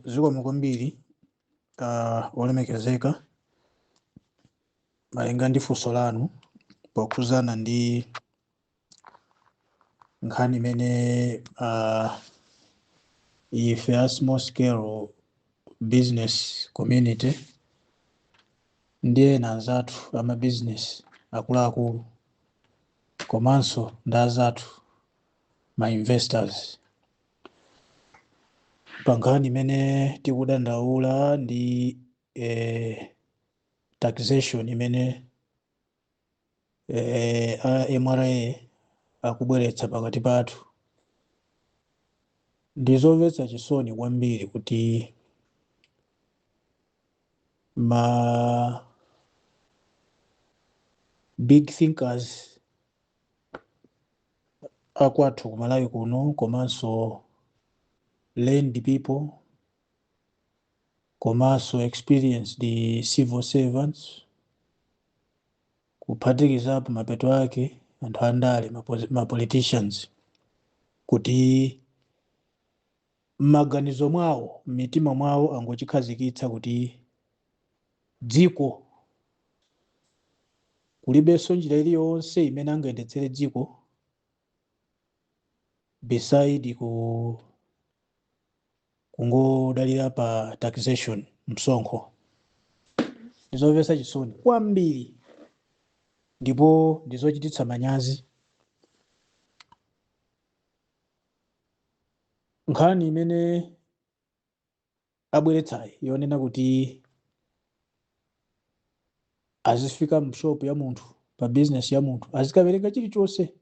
Zikomo kwambiri, olemekezeka, malinga ndi funso lanu pokhuzana ndi nkhani imene ife a small scale business community ndi ena anzathu ama business akuluakulu komanso ndi anzathu ma investors, pa nkhani imene tikudandaula ndi taxation imene a MRA akubweretsa pakati pathu. Ndizomvetsa chisoni kwambiri kuti ma big thinkers akwathu ku Malawi kuno, komanso learned people, komanso experienced civil servants, kuphatikizapo mapeto ake anthu andale, ma politicians, kuti m'maganizo mwawo, m'mitima mwawo, angochikhazikitsa kuti dziko kulibenso njira iliyonse imene angayendetsere dziko beside kungodalira pa taxation, msonkho. Ndizomvetsa chisoni kwambiri ndipo ndizochititsa manyazi. Nkhani imene abweretsayi yonena kuti azifika mshop ya munthu, pa business ya munthu, azikapereka chilichonse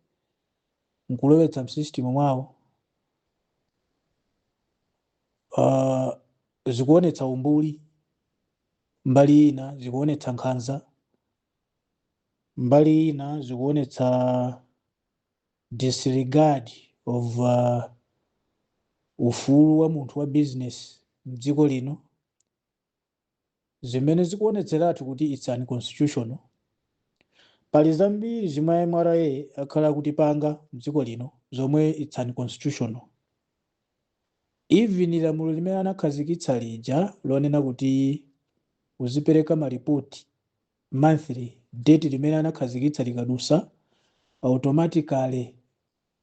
nkulowetsa m'system mwawo, zikuonetsa umbuli mbali ina, zikuonetsa nkhanza mbali ina, zikuonetsa disregard of ufulu wa munthu wa business mdziko lino, zimene zikuonetseratu kuti it's unconstitutional. Pali zambiri zimwe MRA akhala kutipanga mdziko lino zomwe it's unconstitutional. Even lamulo limene anakhazikitsa lija lonena kuti uzipereka maripoti monthly, date limene anakhazikitsa likadusa, automatically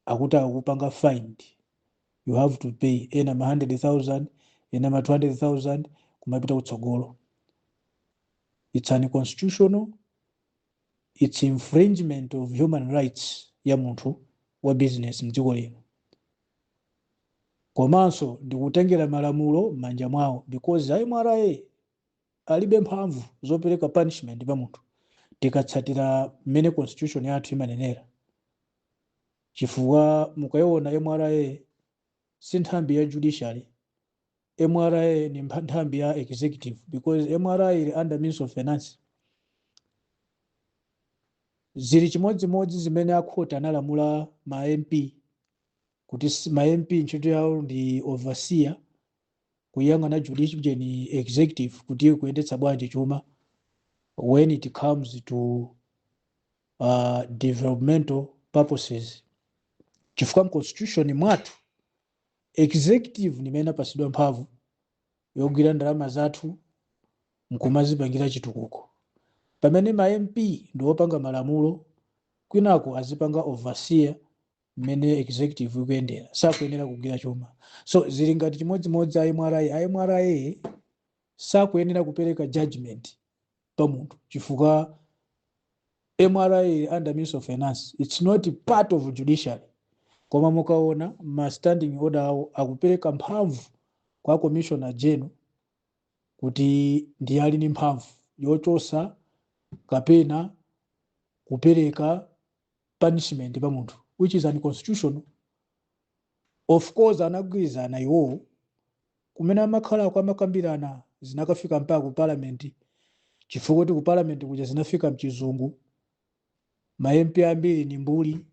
akuti akupanga fine, you have to pay, ena ma 100,000, ena ma 200,000, kumapita kutsogolo. It's unconstitutional, it's infringement of human rights ya munthu wa business mdziko lino, komanso ndikutengera malamulo m'manja mwawo, because MRA alibe mphamvu zopereka punishment pa munthu tikatsatira mmene constitution yathu imanenera, chifukwa mukayiona MRA si nthambi ya judiciary. MRA ni nthambi ya executive, because MRA ili under Ministry of Finance. Zili chimodzimodzi zimene akhoti analamula ma MP kuti ma MP ntchito yawo ndi overseer, kuyang'ana judiciary, executive, kuti kuyendetsa bwanji chuma when it comes to developmental purposes, chifukwa mconstitution mwathu executive nimene apasidwa mphamvu yogwira ndalama zathu nkumazipangira chitukuko, pamene ma MP ndi opanga malamulo, kwinako azipanga overseer mmene executive ikuyendera, sakuyenera kugwira chuma. So zili ngati chimodzimodzi a MRA. A MRA sakuyenera kupereka judgment pa munthu chifukwa MRA under Ministry of Finance, it's not part of judiciary. Koma mukaona ma standing order awo, akupereka mphamvu kwa Commissioner General kuti ndi ali ndi mphamvu yochosa kapena kupereka punishment pa munthu, which is unconstitutional. Of course anagwirizana iwowo kumene amakhalako, amakambirana, zinakafika mpaka ku parliament, chifukwa kuti ku parliament kuja zinafika mchizungu. Ma MP ambiri ni mbuli,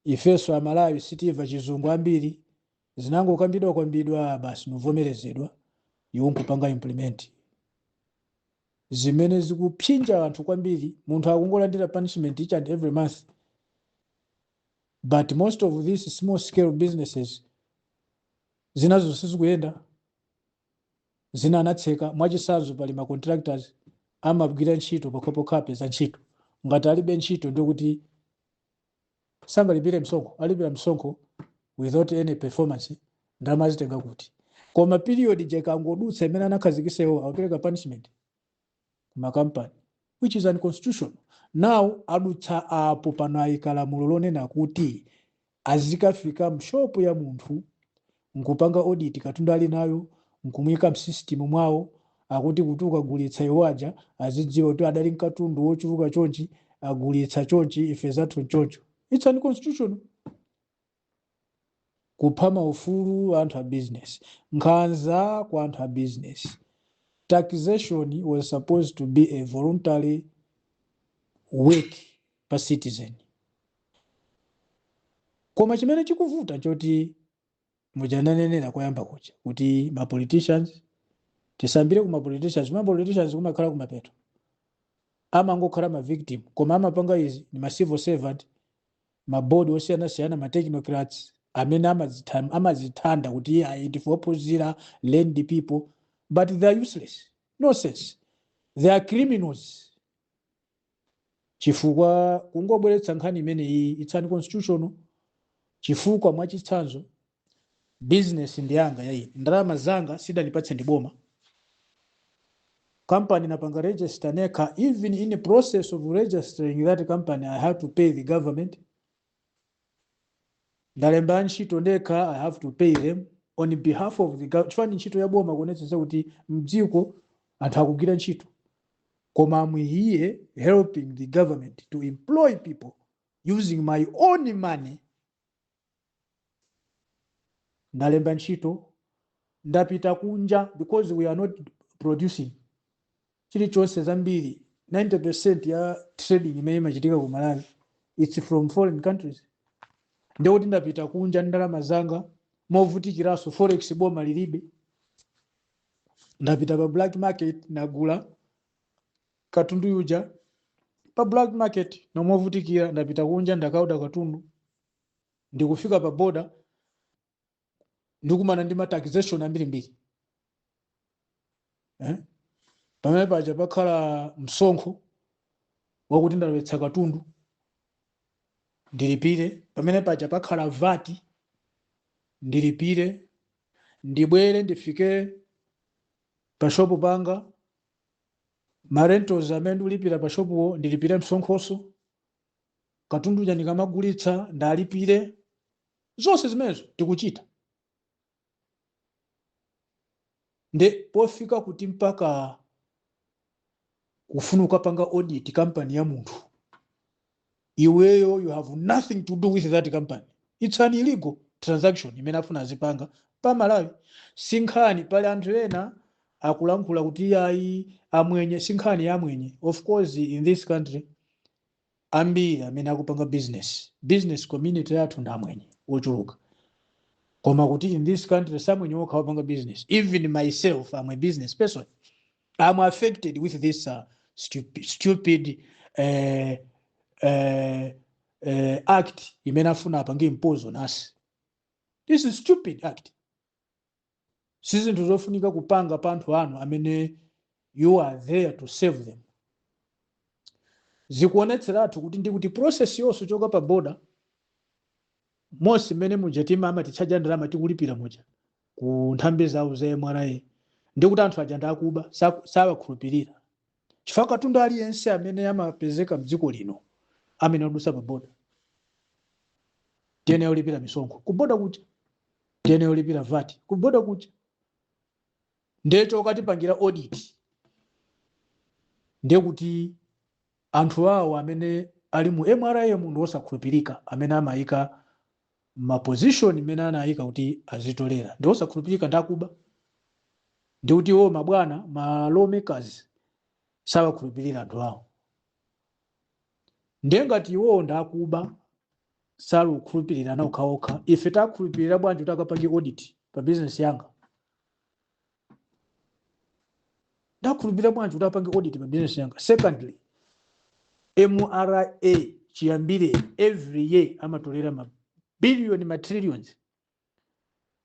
ifenso Amalawi sitimva Chizungu ambiri. Zinangokambidwa kwambidwa basi, nuvomerezedwa, iwo nkupanga implement, zimene zikupsinja anthu kwambiri. Munthu akungolandira punishment each and every month, but most of these small scale businesses Zinazo sizikuyenda, zina anatseka. Mwachitsanzo, pali ma contractors amagwira ntchito pokhapokha apeza ntchito. Ngati alibe ntchito, ndikuti sangalipire msonkho. Alipira msonkho without any performance, ndalama azitenga kuti? Koma period ikangodutsa imene anakhazikitsa iwo, akupereka punishment kumakampani, which is unconstitutional. Now adutsa apo, pano ayika lamulo lonena kuti azikafika mshopu ya munthu nkupanga audit katundu ali nayo, nkumuyika m'system mwawo. Akuti kuti ukagulitsa, iwo aja azidziwa kuti adali mkatundu wochuluka chonchi, agulitsa chonchi, ife zathu nchoncho. It's unconstitutional, kupha maufulu anthu a business, nkhanza kwa anthu a business. Taxation was supposed to be a voluntary work pa citizen, koma chimene chikuvuta nchoti mujananenera koyamba kuja kuti ma politicians, tisambire kuma politicians. Ma politicians kumakhala kumapeto, amangokhala ma victim, koma amapanga izi ni ma civil servant, ma board osiyanasiyana, ma technocrats amene amazithanda kuti ayi, ndife ophunzira, learned people, but they are useless, nonsense, they are criminals, chifukwa kungobweretsa nkhani imeneyi, it's unconstitutional. Chifukwa mwachitsanzo, business ndi yanga ya ine, ndalama zanga, sidandipatse ndi boma. Company napanga register nekha. Even in the process of registering that company, I have to pay the government. Ndalemba ntchito ndekha, I have to pay them on behalf of the government, chifukwa ndi ntchito ya boma kuonetsetsa kuti mdziko anthu akugwira ntchito. Koma I'm here helping the government to employ people using my own money. Ndalemba ntchito, ndapita kunja, because we are not producing chilichonse. Zambiri, 90% ya trading imene imachitika ku Malawi, it's from foreign countries. Ndikuti ndapita kunja ndi ndalama zanga movutikiranso, forex boma lilibe. Ndapita pa black market, nagula katundu yuja pa black market nomovutikira. Ndapita kunja, ndakauda katundu, ndikufika pa border, ndikumana ndi ma taxation ambirimbiri, eh? Pamene paja pakhala msonkho wakuti ndalowetsa katundu, ndilipire. Pamene paja pakhala VAT, ndilipire. Ndibwere, ndifike pa shopu panga, ma rentals amene ndikulipira pa shopuwo, ndilipire msonkhonso. Katundu uja ndikamagulitsa, ndalipire. Zonse zimenezo tikuchita. Nde pofika kuti mpaka kufuna ukapanga audit company ya munthu, iweyo you have nothing to do with that company. It's an illegal transaction imene afuna azipanga pa Malawi. Sinkhani, pali anthu ena akulankhula kuti ayi, amwenye. Sinkhani ya amwenye. Of course, in this country ambiri amene akupanga business, business community yathu ndi amwenye ochuluka. Koma kuti in this country samwenye okha wapanga business. Even myself, I'm a business person, I'm affected with this stupid act imene afuna apange impose on us. This is stupid act. Si zinthu zofunika kupanga pa anthu anu amene you are there to save them. Zikuonetseratu kuti ndi kuti process yonse choka pa border monse mmene muja tima amatichaja ndalama, tikulipira muja ku nthambi zawo za MRA, ndi kuti anthu aja ndakuba, sawakhulupirira, chifukwa katundu aliyense amene amapezeka mdziko lino amene adusa pa border, tiyenera kulipira misonkho ku border kuja, tiyenera kulipira VAT ku border kuja. Ndecho ukatipangira audit, ndiye kuti anthu awo amene ali mu MRA munthu wosakhulupirika, amene amayika ma position imene anayika kuti azitolera, ndi osakhulupirika, ndakuba. Ndi kuti iwo mabwana, ma lawmakers, sawakhulupirira anthu awo. Ndiye ngati iwowo ndakuba, salukhulupirira okhaokha, ife takhulupirira bwanji kuti akapange audit pa business yanga? Ndakhulupirira bwanji kuti apange audit pa business yanga? Secondly, MRA chiyambire every year amatolera ma billion, ma trillions.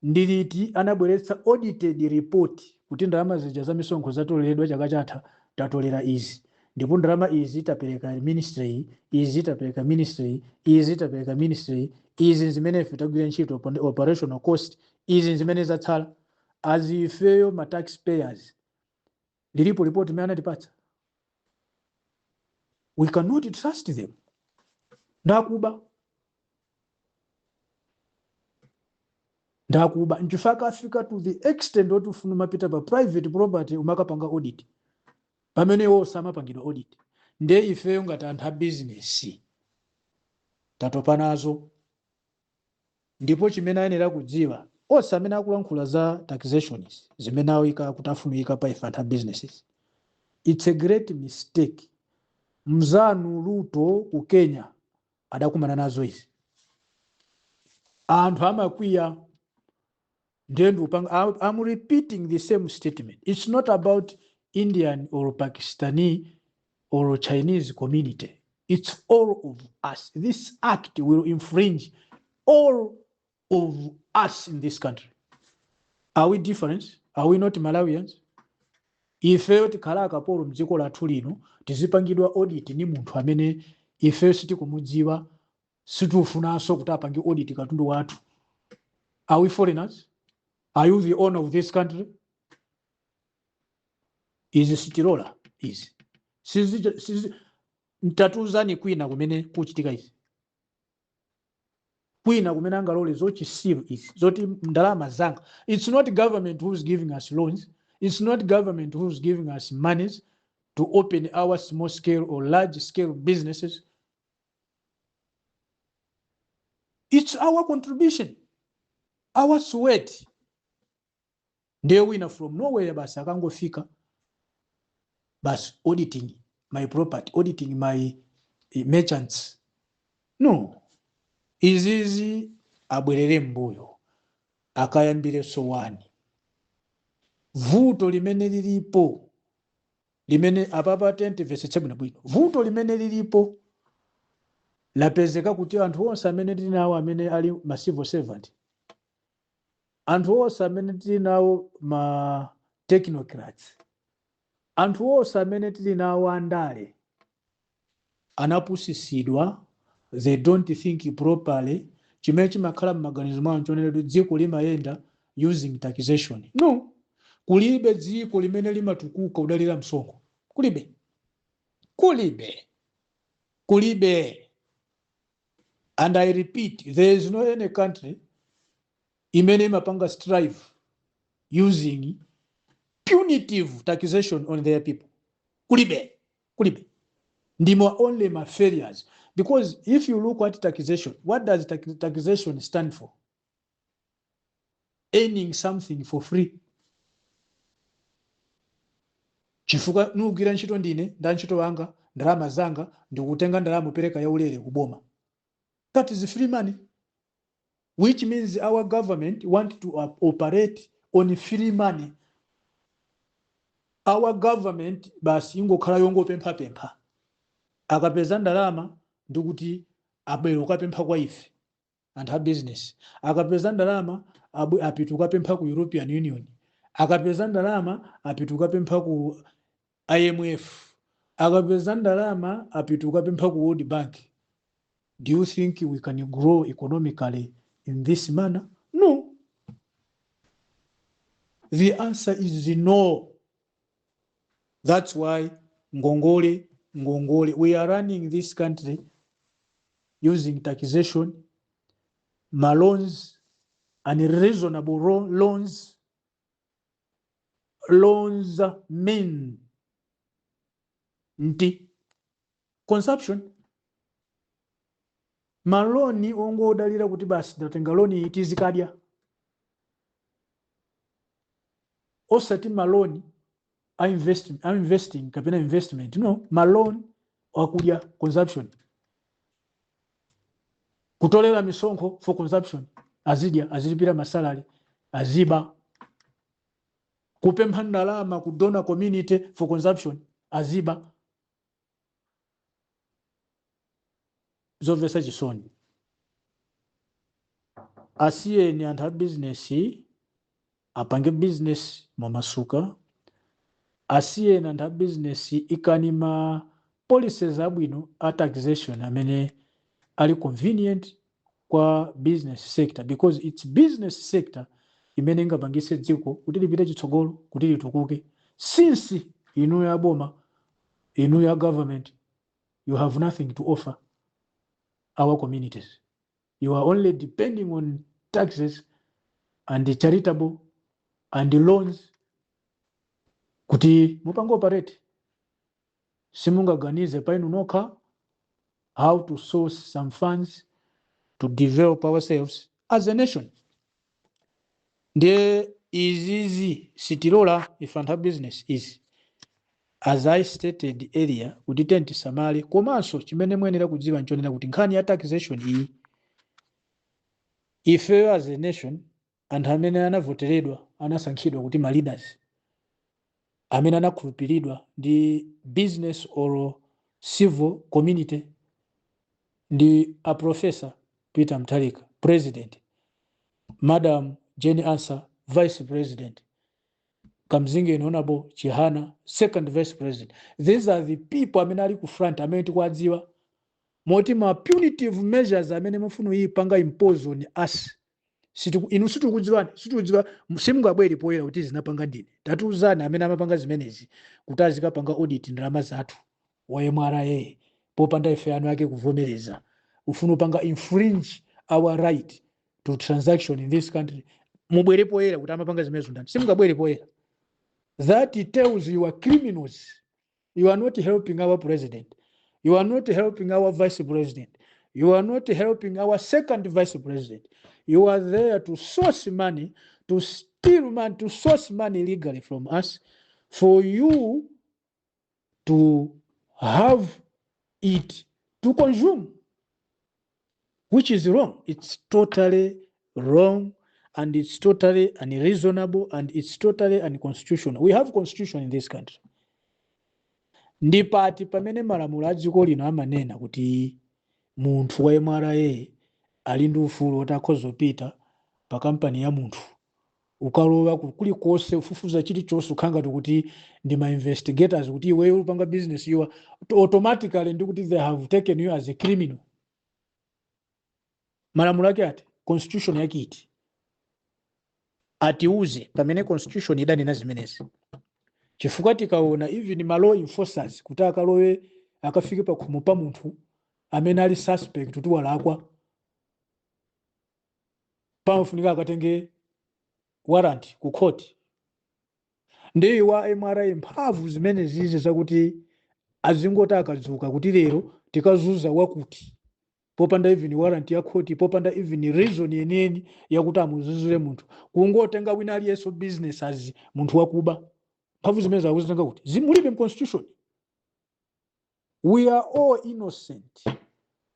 Ndiliti anabweretsa audited report kuti ndalama zija za misonkho zatoleredwa chaka chatha, tatolera izi, ndipo ndalama izi tapereka ministry, izi tapereka ministry, izi tapereka ministry, izi zimene ife tagwira ntchito pa operational cost, izi zimene zatsala as ifeyo ma taxpayers? Lilipo report imene anatipatsa? We cannot trust them. Ndakuba, ndakuba. Nchifukwa afika to the extent oti ufuna umapita pa private property umakapanga audit, pamene iwo samapangidwa audit. Ndiye ifeyo ngati anthu a business tatopa nazo. Ndipo chimene ayenera kudziwa onse amene akulankhula za taxations zimene awika kuti afunika pa ife anthu a businesses, it's a great mistake. Mzanu Ruto ku Kenya adakumana nazo izi, anthu amakwiya. Ndiye ndikupanga, I'm repeating the same statement. It's not about Indian or Pakistani or Chinese community, it's all of us. This act will infringe all of us in this country. Are we different? Are we not Malawians? Ifeyo tikhala akapolo mdziko lathu lino, tizipangidwa audit ni munthu amene ifeyo sitikumudziwa, situfunanso kuti apange audit katundu wathu? Are we foreigners? Are you the owner of this country? Izi sitilola izi. Sizi mtatuzani kwina kumene kuchitika izi, kwina kumene angalole zochisiru izi zoti ndalama zanga. It's not government who's giving us loans, it's not government who's giving us monies to open our small scale or large scale businesses. It's our contribution, our sweat. Ndiye wina from nowhere basi akangofika basi auditing my property, auditing my merchants. No, izizi abwerere mbuyo, akayambirenso wani. Vuto limene lilipo, limene apapa timvetsetse bwinobwino, vuto limene lilipo lapezeka kuti anthu onse amene tili nawo amene ali ma civil servant, anthu onse amene tili nawo ma technocrats, anthu onse amene tili nawo andale anapusisidwa. They don't think properly. Chimene chimakhala m'maganizo mwawo nchonena kuti dziko limayenda using taxation. No, kulibe dziko limene limatukuka kudalira msonkho. Kulibe, kulibe, kulibe. And I repeat, there is no any country imene imapanga strive using punitive taxation on their people. Kulibe, kulibe. Ndimo only ma failures. Because if you look at taxation, what does taxation stand for? Earning something for free. Chifukwa nugwira ntchito ndine nda ntchito wanga, ndalama zanga, ndikutenga ndalama upereka yaulere kuboma. That is free money, which means our government want to operate on free money. Our government basi ingokhala yongopemphapempha, akapeza ndalama ndikuti abwera ukapempha kwa ife anthu a business, akapeza ndalama apita ukapempha ku European Union, akapeza ndalama apita ukapempha ku IMF, akapeza ndalama apita ukapempha ku World Bank. Do you think we can grow economically in this manner? No. The answer is no. That's why ngongole, ngongole. We are running this country using taxation, loans, unreasonable loans, loans mean nti consumption. Maloni ongodalira kuti basi ndatenga loni tizikadya, osati maloni a investing kapena investment. No, maloni akudya, consumption, kutolera misonkho for consumption, azidya, azilipira masalari, aziba, kupempha ndalama ku donor community for consumption, aziba. Zomvetsa chisoni. Asiyeni anthu a bizinesi apange business momasuka. Asiyeni anthu a bizinesi, ikani ma policies abwino a taxation amene ali convenient kwa business sector, because it's business sector imene ingapangise dziko kuti lipite chitsogolo, kuti litukuke, since inuyo aboma, inuyo a government, you have nothing to offer our communities. You are only depending on taxes and the charitable and the loans kuti mupange operate. Simungaganize painu nokha how to source some funds to develop ourselves as a nation. Ndiye izizi sitilola ife anthu a business izi. As I stated earlier, kuti tiyeni tisamale. Komanso chimene muyenera kudziwa nchonena kuti nkhani ya taxation iyi, ifeyo as a nation, anthu amene anavoteredwa, anasankhidwa kuti ma leaders, amene anakhulupiridwa ndi business or civil community, ndi a Professor Peter Mutharika, President, Madam Jane Ansah, Vice President, Kamzingeni Honorable Chihana, Second Vice President. These are the people amene ali ku front, amene tikuwadziwa, moti ma punitive measures amene mufuna uyipanga impose on us, inu sitikudziwani, sitikudziwa. Simungabwere poyera kuti zinapanga ndine, tatiuzani amene amapanga zimenezi, kuti azikapanga audit ndalama zathu wa MRA popanda ife anu ake kuvomereza, ufuna upanga infringe our right to transaction in this country. Mubwere poyera kuti amapanga zimenezo ndani. Simungabwere poyera. That tells you are criminals. You are not helping our president, you are not helping our vice president, you are not helping our second vice president. You are there to source money, to steal money, to source money legally from us for you to have it to consume, which is wrong. It's totally wrong and it's totally unreasonable and it's totally unconstitutional. We have constitution in this country. Ndi pati pamene malamulo a dziko lino amanena kuti munthu wa MRA ali ndi ufulu woti akhoza kupita pa kampani ya munthu, ukalowa kulikonse, ufufuza chilichonse, ukhala ngati kuti ndi ma investigators, kuti iweyo upanga business, you are automatically ndi kuti they have taken you as a criminal? Malamulo ake ati? Constitution yake iti? Atiuze pamene constitution idanena zimenezi, chifukwa tikaona even ma law enforcers kuti akalowe, akafike pa khomo pa munthu amene ali suspect kuti walakwa, pamafunika akatenge warrant ku court. Ndiye wa MRA mphamvu zimene zizi zakuti azingoti akadzuka kuti lero tikazuza wakuti, popanda even warrant ya court, popanda even reason yeniyeni yakuti amuzuzule munthu, kungotenga wina aliyense business as munthu wakuba, mphamvu zimene zakuzitenga kuti? Zimulibe mu constitution. We are all innocent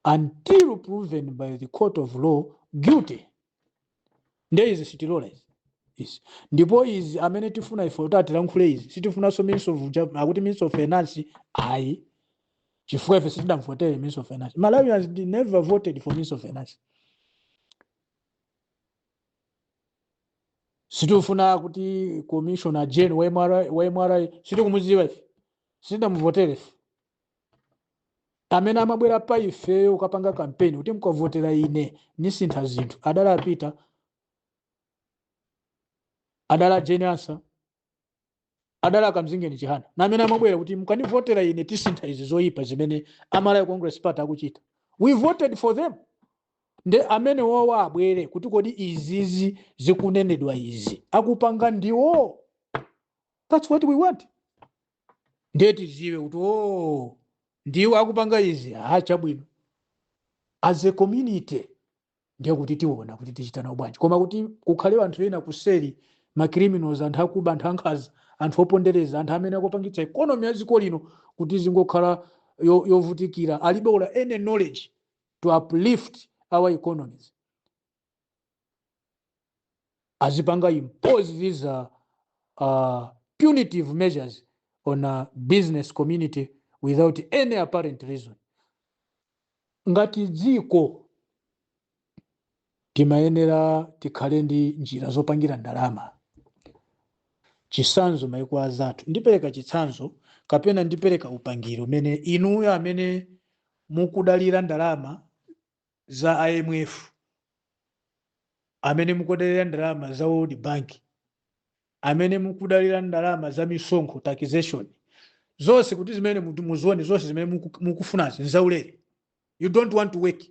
until proven by the court of law guilty. Ndiye izi sitilola izi izi. Ndipo izi amene tifuna ife kuti atilankhule izi, sitifunanso Minister of, akuti Minister of Finance, ayi, chifukwa ife sitidamvotere Minister of Finance. Malawians never voted for Minister of Finance. Sitifuna kuti Commissioner General wa MRA, wa MRA sitikumudziwa ife, sitidamuvotere ife. Amene amabwera pa ifeyo ukapanga kampeni kuti mukavotera ine nisintha zinthu, adala apita, adala Jane Ansah, adala Kamzingeni Chihana, na amene amabwera kuti mukandivotera ine tisintha izi zoyipa zimene Amalawi Congress Party akuchita. We voted for them. Nde amene wowa abwere kuti kodi izizi zikunenedwa izi akupanga ndiwo? That's what we want. Ndiye tiziwe kuti, oh, ndiwo akupanga izi. Ha, chabwino. As a community ndiye kuti tiona kuti tichita nawo bwanji. Koma kuti kukhale anthu ena kuseri, ma criminals, anthu akuba, anthu ankhanza, anthu opondereza, anthu amene akupangitsa economy ya dziko lino kuti zingokhala yovutikira, alibe olo any knowledge to uplift our economies, azipanga impose these punitive measures on a business community without any apparent reason. Ngati dziko Timayenera tikhale ndi njira zopangira ndalama. Chitsanzo, maiko azathu, ndipereka chitsanzo kapena ndipereka upangiro umene inuyo amene mukudalira ndalama za IMF, amene mukudalira ndalama za World Bank, amene mukudalira ndalama za misonkho, taxation zonse, kuti zimene muzione zonse zimene mukufunazi nzaulere. You don't want to work,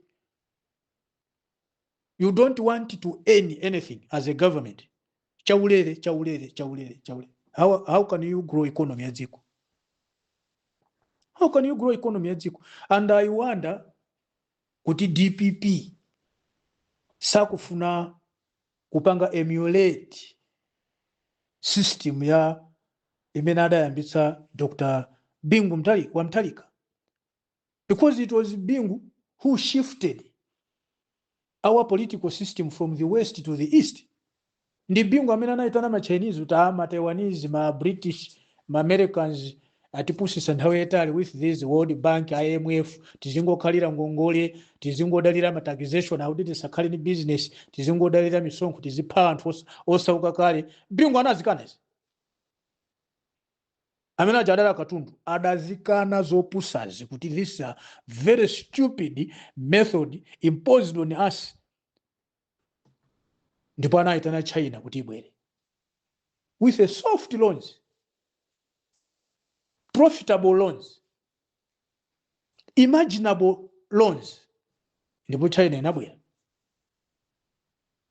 you don't want to earn anything as a government. Chaulere, chaulere, chaulere, chaulere. How can you grow economy ya dziko? How can you grow economy ya dziko? And I wonder kuti DPP sakufuna kupanga emulate system ya imene adayambitsa Dr. Bingu Mutharika wa Mutharika, because it was Bingu who shifted our political system from the west to the east. Ndi Bingu amene anayitana ma Chinese kuti ma Taiwanese, ma British, ma Americans atipusisa nthawi yayitali with this World Bank, IMF. Tizingokhalira ngongole, tizingodalira ma taxation, akuti tisakhale ni business, tizingodalira misonkho, tizipha anthu osauka kale. Bingu anazikana izi. Amene aja adala katundu, adazikana zopusazi kuti this is a very stupid method imposed on us, ndipo anayitana China kuti ibwere with a soft loans, profitable loans, imaginable loans. Ndipo China inabwera.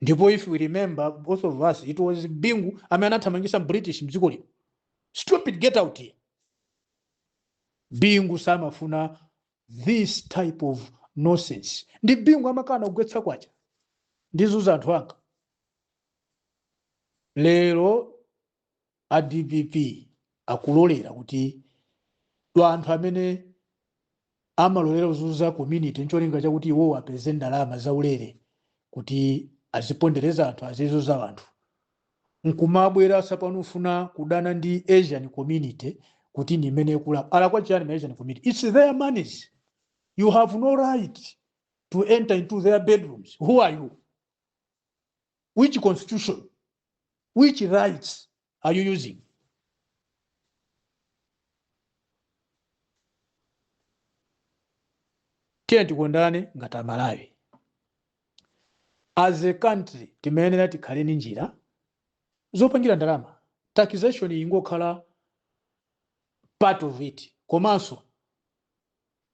Ndipo if we remember, both of us, it was Bingu amene anathamangisa British mdziko lino. "Stupid, get out here." Bingu samafuna this type of nonsense. Ndi Bingu amakana kugwetsa kwacha. Ndizuza anthu anga. Lero a DPP akulolera kuti anthu amene amalolera kuzuza community ncholinga chakuti iwowo apeze ndalama zaulere kuti azipondereza anthu, azizuza anthu, nkumabwera sapano ufuna kudana ndi Asian community kuti ndi imene ikula. Alakwa chiyani ma Asian community? It's their monies. You have no right to enter into their bedrooms. Who are you? Which constitution, which rights are you using? Tiye tikondane ngati Amalawi. As a country timayenera tikhale ndi njira zopangira ndalama. Taxation ingokhala part of it. Komanso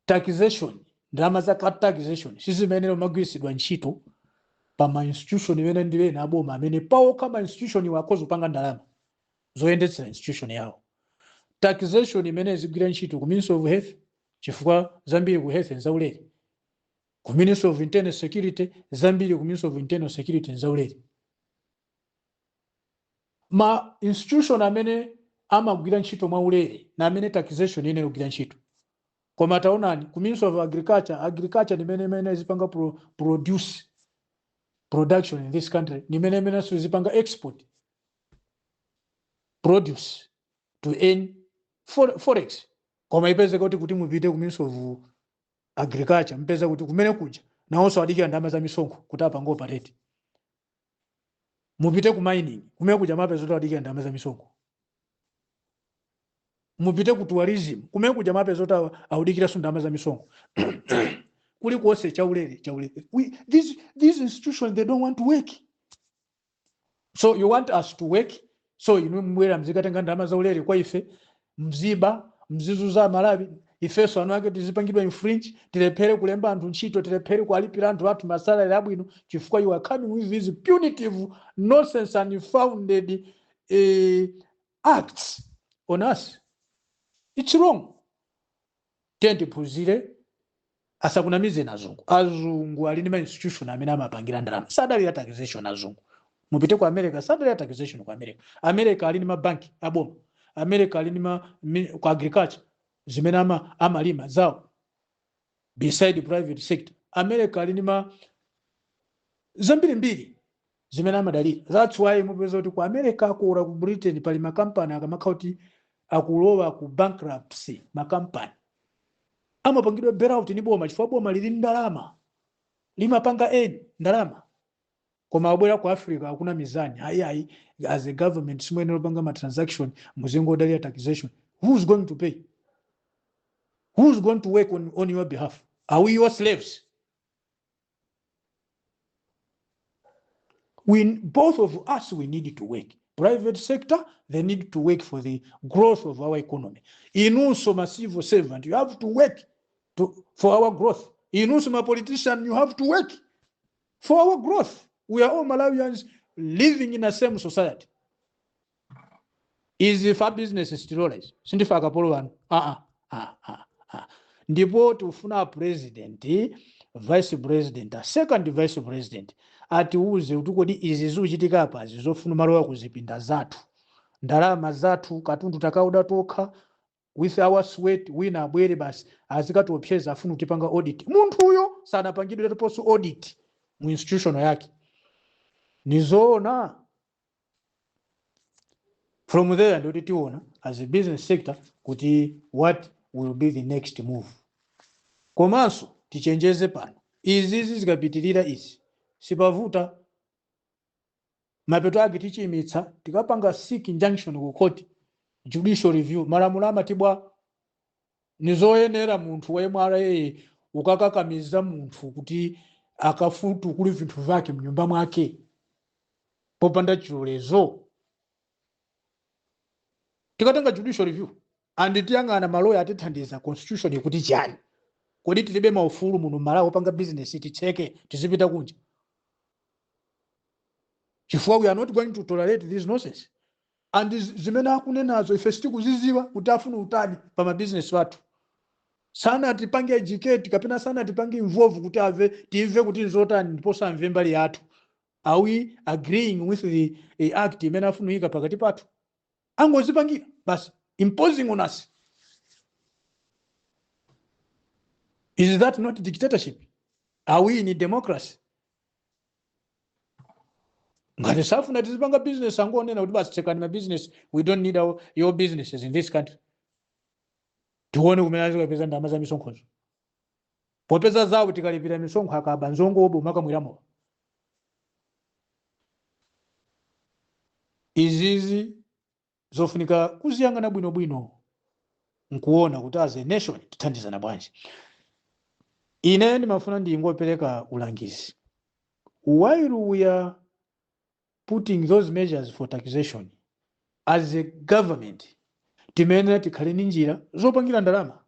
taxation, ndalama za taxation sizimayenera kumagwiritsidwa ntchito pa ma institution imene ndi ena aboma amene paokha ma institution iwo akhoza kupanga ndalama zoyendetsera institution yawo. Taxation imene izigwira ntchito ku Ministry of Health, chifukwa zambiri ku health nzaulere, ku Ministry of Internal Security, zambiri ku Ministry of Internal Security nzaulere. Ma institution amene amagwira ntchito mwaulere na amene taxation ine kugwira ntchito. Koma taonani ku Ministry of Agriculture, agriculture nimene imene izipanga produce, production in this country, nimene imenenso izipanga export produce to earn forex. Koma ipezeka kuti mupite ku Ministry of Agriculture, mpeza kuti kumene kuja nawonso adikira ndalama za misonkho kuti apange operate. Mupite ku mining, kumene kuja mapeza kuti adikira ndalama za misonkho. Mupite ku tourism, kumene kuja mapeza kuti audikiranso ndalama za misonkho. Kulikonse chaulere, chaulere. These institutions, they don't want to work, so you want us to work. So inu mbwera mzikatenga ndalama zaulere kwa ife, mziba, mzizuza Malawi, ifenso anu ake tizipangidwa infringe, tilephere kulemba anthu ntchito, tilephere kualipira anthu athu ma salary abwino, chifukwa you are coming with these punitive nonsense and unfounded acts on us. It's wrong. Tiye tiphunzire. Asakunamizeni azungu. Azungu ali ndi ma institution amene amapangira ndalama, sadalira taxation. Azungu, mupite ku America, sadalira taxation ku America. America ali ndi mabanki aboma. America ali ndi ku agriculture zimene amalima zawo beside private sector. America ali ndi ma zambirimbiri zimene amadalira. That's why mupeza kuti ku America kura ku Britain pali makampani akamakhala kuti akulowa ku bankruptcy, makampani amapangidwa bailout ni boma, chifukwa boma lili ndalama, limapanga eni ndalama. Koma abwera ku Africa akuna mizani, ayi ayi, as a government simuyenera kupanga ma transaction, muzingodalira taxation. Who's going to pay? Who's going to work on your behalf? Are we your slaves? We, both of us, we need to work. Private sector, they need to work for the growth of our economy. Inunso ma civil servant, you have to work for our growth. Inunso ma politician, you have to work for our growth. We are all Malawians living in the same society. Izi fa business stilola izi, sindife akapolo anu. Ah, ah, ah, ah. Ndipo tikufuna president, vice president, a second vice president atiuze kuti kodi izi zikuchitika apazi zofuna malowa kuzipinda zathu, ndalama zathu, katundu takaoda tokha with our sweat, wina abwere basi azikatiopseza afuna kutipanga audit. Munthuyo sanapangidwe ponso audit mu institution yake. Nizoona? From there ndikuti tiona as a business sector kuti what will be the next move. Komanso tichenjeze pano, izizi zikapitirira izi sipavuta, mapeto ake tichiyimitsa, tikapanga seek injunction ku court, judicial review. Malamulo amatibwa nizoyenera munthu wa MRA ukakakamiza munthu kuti akafutukule vinthu vake mnyumba mwake popanda chilolezo. Tikatenga judicial review and tiyang'ana maloya atithandiza constitution ikuti chani. Kodi tilibe maufulu muno Malawi opanga business? Titseke tizipita kunja? Chifukwa we are not going to tolerate this nonsense. And zimene akunenazo ife sitikuziziwa kuti afuna utani pa mabizinesi athu. Sanatipange educate kapena sanatipange involve kuti ave timve kuti nzotani, ndipo samve mbali yathu. Are we agreeing with the act imene afuna kuyika pakati pathu? Angozipangira basi, imposing on us. Is that not dictatorship? Are we in democracy? Ngati safuna tizipanga business, angonena kuti basi tsekani ma business, we don't need your businesses in this country. Tione kumene azikapeza ndalama za misonkhozo, popeza zawo tikalipira misonkho akaba nzongobo makamwiramo. Izizi zofunika kuziyang'ana bwinobwino nkuona kuti as a nation tithandizana bwanji. Ine ndimafuna ndingopereka ulangizi. While we are putting those measures for taxation, as a government timayenera tikhale ndi njira zopangira ndalama.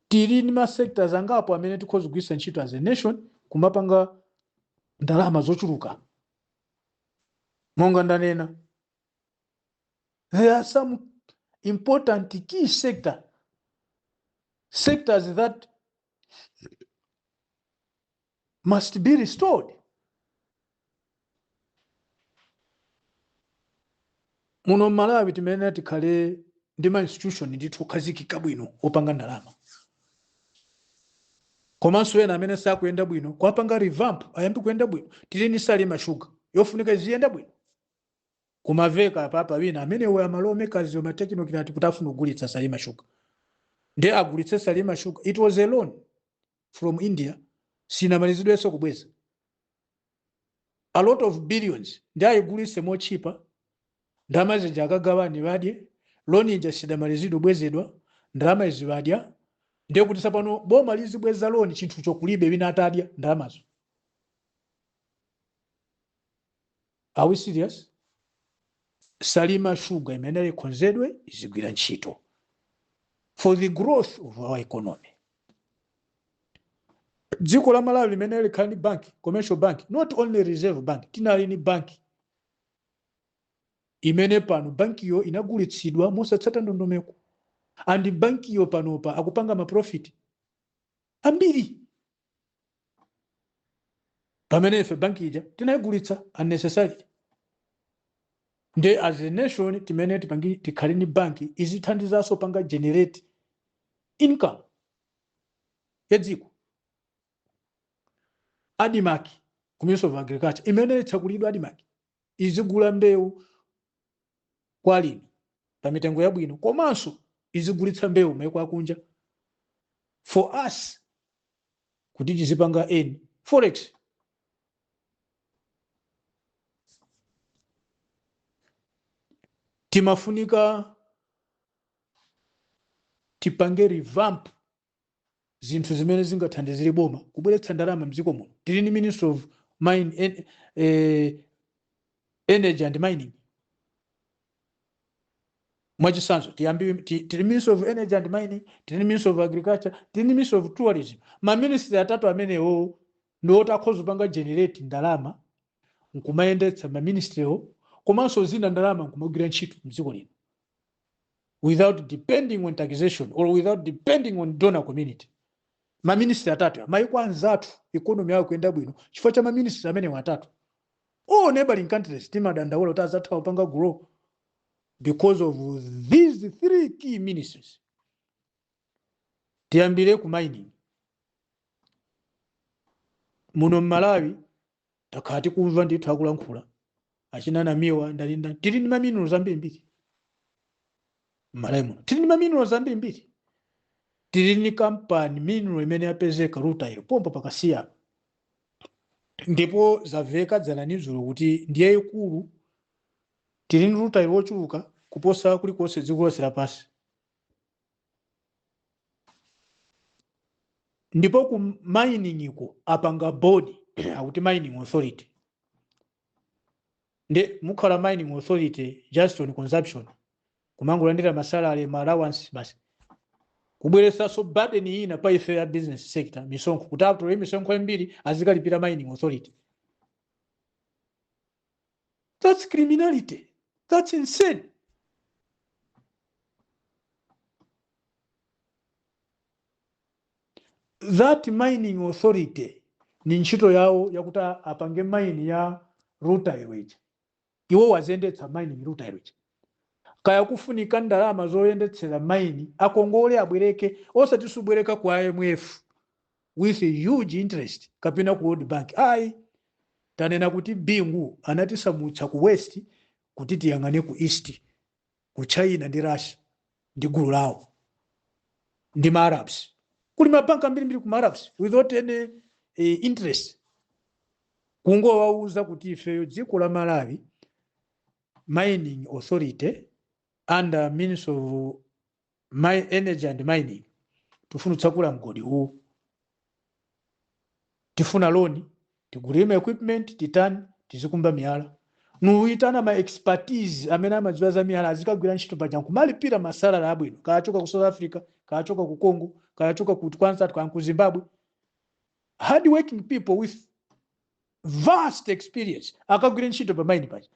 Tili ndi ma sectors angapo amene tikhoza kugwiritsa ntchito as a nation kumapanga ndalama zochuluka. Monga ndanena, there are some important key sectors that must be restored. Muno Malawi timayenera tikhale ndi ma institution ndithu okhazikika bwino opanga ndalama, komanso ena amene sakuyenda bwino kuwapanga revamp ayambe kuyenda bwino. Tili ndi Salima Sugar yofunika iziyenda bwino. Kumaveka apapa wina amene we ama lawmakers ma technocrat kuti afuna kugulitsa Salima Sugar, ndiye agulitse Salima Sugar. It was a loan from India, sinamalizidwenso kubweza, a lot of billions, ndi ayigulitse mochipa, ndalama zija akagawane badye. Loan ija sidamalizidwe kubwezedwa, ndalama izi badya. Ndiye kuti tsopano boma lizibweza loan chinthucho kulibe, wina atadya ndalamazo. Are we serious? Salima Sugar imene ikonzedwe izigwira ntchito for the growth of our economy. Dziko la Malawi limene likhala ndi bank, commercial bank, not only Reserve Bank. Tinali ni bank imene pano bankiyo inagulitsidwa mosatsata ndondomeko, and bankiyo panopa akupanga maprofit ambiri, pamene ife banki ija tinayigulitsa unnecessarily. Nde as a nation timene tipangi tikhale ni banki izithandizanso panga generate income ya dziko. ADMARC ku Ministry of Agriculture imene itsakulidwa, ADMARC izigula mbewu kwa alimi pa mitengo yabwino, komanso izigulitsa mbewu maiko akunja for us. Kuti tizipanga earn forex. Timafunika tipange revamp zinthu zimene zingathandizire boma kubweretsa ndalama mdziko muno. Tili ndi Ministry of Energy and Mining. Mwachitsanzo, tiyambi tili Ministry of Energy and Mining, tili ndi Ministry of Agriculture, tili ndi Ministry of Tourism. Ma ministry atatu amenewo ndi oti akhoza kupanga generate ndalama nkumayendetsa ma ministrywo, komanso zina ndalama nkumagwira ntchito mdziko lino without depending on taxation or without depending on donor community. Ma ministry atatu, maiko anzathu economy yawo kuyenda bwino chifukwa cha ma ministry amenewo atatu. All neighboring countries timadandaula kuti azathu akupanga grow because of these three key ministries. Tiyambire ku mining. Muno mMalawi takhala tikumva ndithu akulankhula achina Namiwa, ndani ndani. Tili ndi ma minerals ambirimbiri mMalawi muno, tili ndi ma minerals ambirimbiri. Tili ndi kampani mineral imene yapezeka, rutile, pompo pa Kasiya, ndipo zamveka dzana ndi dzulo kuti ndiye yayikulu. Tili ndi rutile wochuluka kuposa kulikonse dziko lonse lapansi. Ndipo ku mining iko apanga board, akuti mining authority. Ndi mukhala mining authority just on consumption, kumangolandira ma salary, ma allowance basi, kubweretsanso burden ina pa ife ya business sector, misonkho, kuti atole misonkho yambiri azikalipira mining authority. That's criminality, that's insane. That mining authority ni ntchito yawo yakuti apange mine ya rutile ija, iwo waziyendetsa mining rutile ija. Kaya kufunika ndalama zoyendetsera mine, akongole, abwereke, osati subwereka ku IMF with huge interest kapena ku World Bank, ayi. Tanena kuti Bingu anatisamutsa ku west kuti tiyang'ane ku east, ku China ndi Russia ndi gulu lawo ndi ma Arabs. Kuli mabanka ambirimbiri ku ma Arabs without any interest, kungowauza kuti ifeyo dziko la Malawi, mining authority under Ministry of Energy and Mining, tifuna kutsakula mgodi uwu, tifuna loan, tigulire ma equipment, titani, tizikumba miyala, nuyitana ma expertise amene amadziwa za miyala, azikagwira ntchito paja nkumalipira ma salary abwino, kachoka ku South Africa, kachoka ku Congo, kachoka ku kwanza, ka ku Zimbabwe, hard working people with vast experience, akagwira ntchito pa mine paja,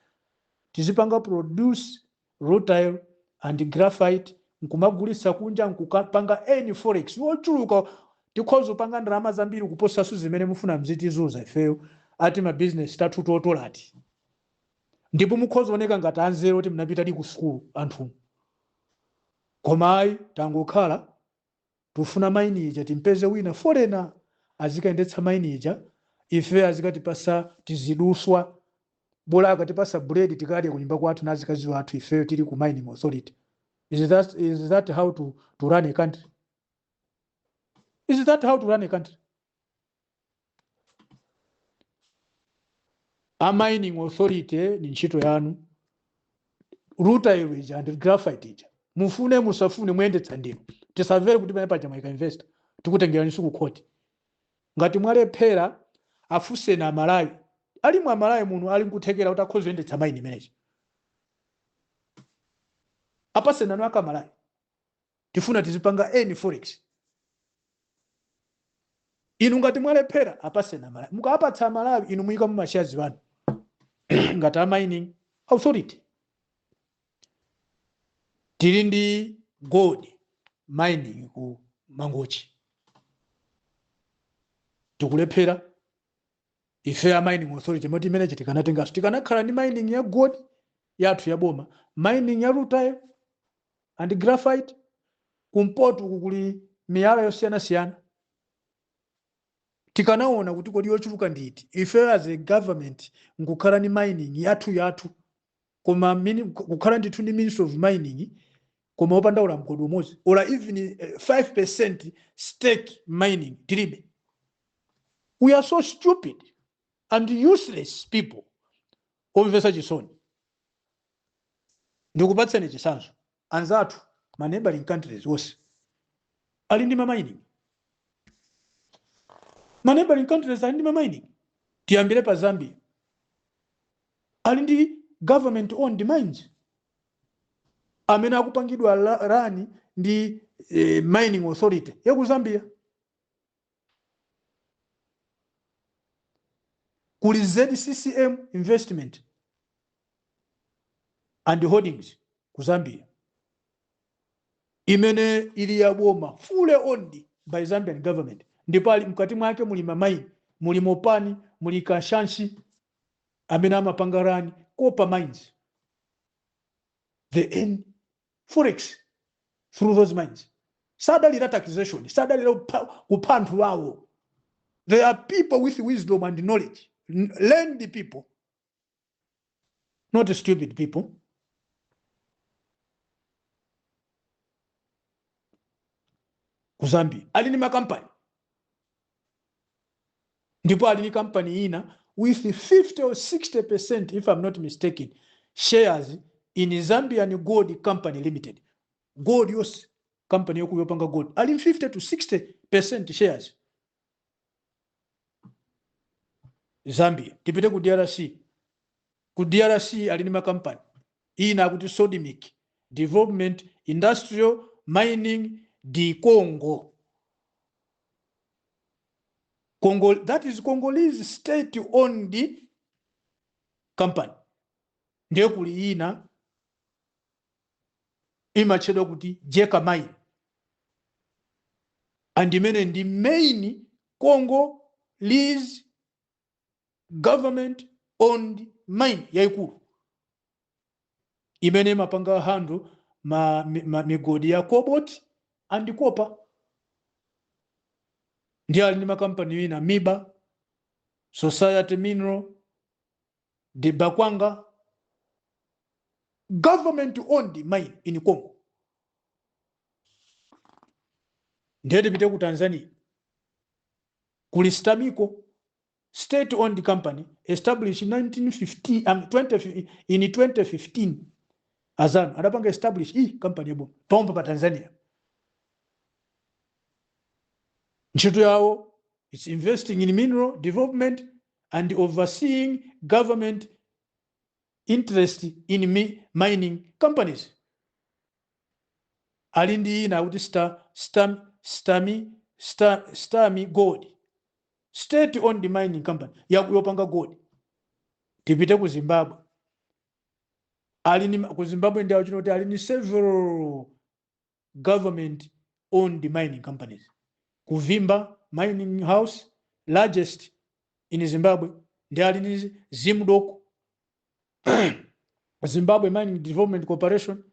tizipanga produce rutile and graphite nkumagulitsa kunja, nkukapanga earn forex wochuluka. Tikhoza kupanga ndalama zambiri kuposaso zimene mufuna mzitizuza ifeyo ati ma business tathu totolati. Ndipo mukhoza oneka ngati anzeru kuti mnapita di ku sukulu anthu, koma ayi, tangokhala tufuna mine ija, timpeze wina foreigner azikayendetsa mine ija, ife azikatipasa tiziduswa, bola akatipasa bread tikadya kunyumba kwathu nazikazi wathu, ifeyo tili ku mining authority. Is that how to run a country? Is that how to run a country? A mining authority, ni ntchito yanu, rutile ija and graphite ija, mufune musafune, muyendetsa ndinu. Tisamvere kuti pamene paja mwayika investor, tikutengeraniso ku khoti ngati mwalephera. Afunseni Amalawi, alimu Amalawi muno ali nkuthekera kuti akhoza kuyendetsa mine imeneyi. Apaseni anu aka Amalawi, tifuna tizipanga earn forex. Inu ngati mwalephera, apaseni Amalawi. Mukapatsa Amalawi, inu muyika mu ma shares wanu ngati a mining authority. Tili ndi gold mining ku Mangochi, tikulephera ife a mining authority. Moti imenechi tikanatenganso, tikanakhala ndi mining ya gold yathu ya boma, mining ya rutile and graphite. Kumpoto uku kuli miyala yosiyanasiyana, tikanaona kuti kodi yochuluka nditi, ife as a government nkukhala ndi mining yathu yathu, koma kukhala ndithu ndi Ministry of Mining koma opanda ula mgodi umodzi or even 5% stake mining tilibe. We are so stupid and useless people omvetsa chisoni. Ndikupatseni chitsanzo, anzathu ma neighboring countries onse ali ndi ma mining. Ma neighboring countries ali ndi ma mining. Tiyambire pa Zambia, ali ndi government owned mines amene akupangidwa run ndi mining authority ya ku Zambia. Kuli ZCCM Investment and Holdings ku Zambia imene ili ya boma, fully owned by Zambian government, ndipo ali mkati mwake muli ma mine, muli Mopani, muli Kashanshi amene amapanga run copper mines. They earn forex through those mines. Sadalira taxation, sadalira kupha anthu awo. They are people with wisdom and knowledge, learned people, not stupid people. Ku Zambia ali ndi makampani, ndipo ali ndi kampani ina with 50 or 60%, if I'm not mistaken, shares in Zambian Gold Company Limited. Gold yonse, company yokuyopanga gold, ali 50 to 60% shares Zambia. Tipite ku DRC. Ku DRC ali ndi makampani ina akuti Sodimic Development Industrial Mining di Congo. Congo, that is Congolese state owned company. Ndiye kuli ina imatchedwa kuti Gécamines, and imene ndi main Congolese government owned mine yayikulu imene imapanga handle ma migodi ya cobalt and copper. Ndi ali ndi makampani ina, Miba Society Mineral de Bakwanga, government owned mine in Congo. Ndiye tipite ku Tanzania, kuli STAMICO, state owned company established in 1950, 20, in 2015. Azanu adapanga establish i company yabo pompo pa Tanzania. Ntchito yawo is investing in mineral development and overseeing government interest in mining companies. Ali ndi ina akuti Stami Gold, state owned mining company yopanga gold. Tipite ku Zimbabwe. Ali ni ku Zimbabwe ndi achino kuti ali ni several government owned mining companies. Kuvimba Mining House, largest in Zimbabwe, ndi ali ni Zimdok, Zimbabwe Mining Development Corporation,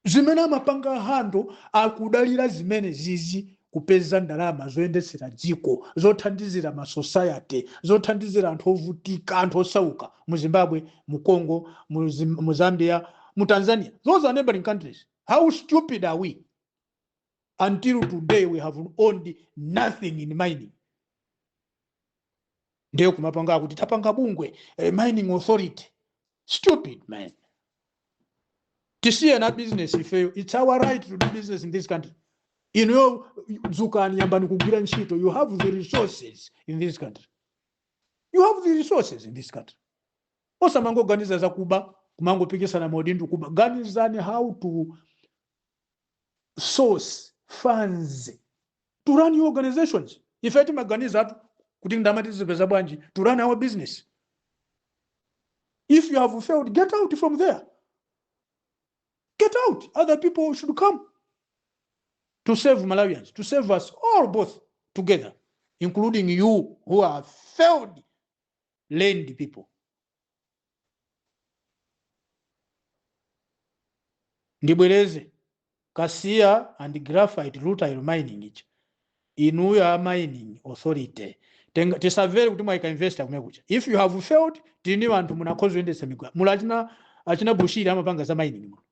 zimene amapanga handle, akudalira zimene zizi kupeza ndalama zoyendetsera dziko, zothandizira ma society, zothandizira anthu ovutika, anthu osauka mu Zimbabwe, mu Congo, mu Zambia, mu Tanzania. Those are neighboring countries. How stupid are we? Until today we have owned nothing in mining. Ndiye kumapanga kuti tapanga bungwe, mining authority. Stupid man. Tisiye na business ifeyo. It's our right to do business in this country. Inuyo dzukani, yambani kugwira ntchito. You have the resources in this country. You have the resources in this country. Osamangoganiza zakuba, kumangopikisana maudindo kuba. Ganizani how to source funds to run your organizations. Ife timaganiza atu kuti ndalama tizipeza bwanji to run our business. If you have failed, get out from there. Get out. Other people should come to save Malawians, to save us all both together, including you who are failed learned people. Ndibwereze, Kasiya and graphite rutile mining ichi, inuyo a mining authority, tisamvere kuti mwaika investor kumene kucha. If you have failed, tili ndi anthu munakhoza kuyendetsa migwa muli achina Bushiri amapanga za mining muno,